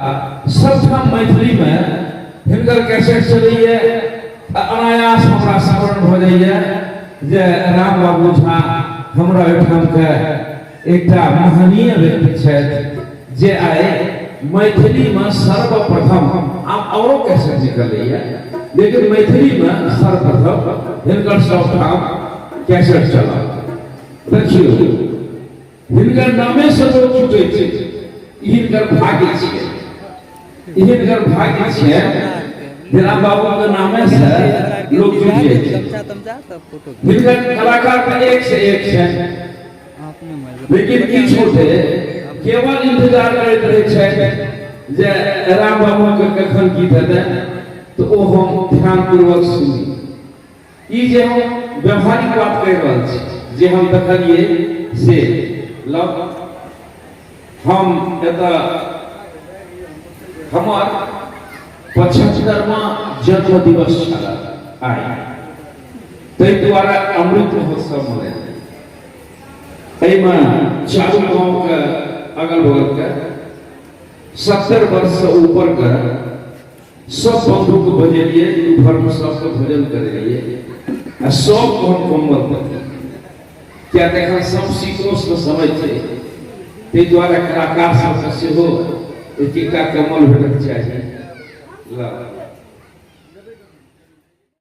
आ सबठाम मैथिलीमे हिनकर कैसेट चलैए आ अनायास हमरा स्मरण भऽ जाइए जे राम बाबू झा हमरा ओहिठामके एकटा महनीय व्यक्ति छथि जे आइ मैथिलीमे सर्वप्रथम, आब औरो कैसेट निकलैए लेकिन मैथिलीमे सर्वप्रथम हिनकर सबठाम कैसेट चलल। देखियौ, हिनकर नामे से लोग जुटै छै, ई हिनकर भाग्य छियै, ई हिनकर भाग्य छियै जे राम बाबू के नामे से लोग जुट जाइ छै। हिनकर कलाकार तऽ एक से एक छै, लेकिन किछु गोटे केवल इंतजार करैत रहै छै जे राम बाबू के कखन गीत हेतै तऽ ओ हम ध्यानपूर्वक सुनी। ई जे हम व्यवहारिक बात कहि रहल छी, जे हम देखलियै से लग हम एतऽ हमर 75वां जन्म दिवस छल आइ, ताहि दुआरे अमृत महोत्सव मनेल। एहिमे चारू गाँवके अगल बगलके 70 वर्षसँ ऊपरके सब बंधु के बजेलिए, दुपहर में सबके भोजन करेलिए आ सबके हम कम्बल देलिए, किया तऽ एखन सब शीतोष्ण समय छै, ताहि दुआरे कलाकार सबके सेहो एक एकटा कम्बल भेटक चाही। ल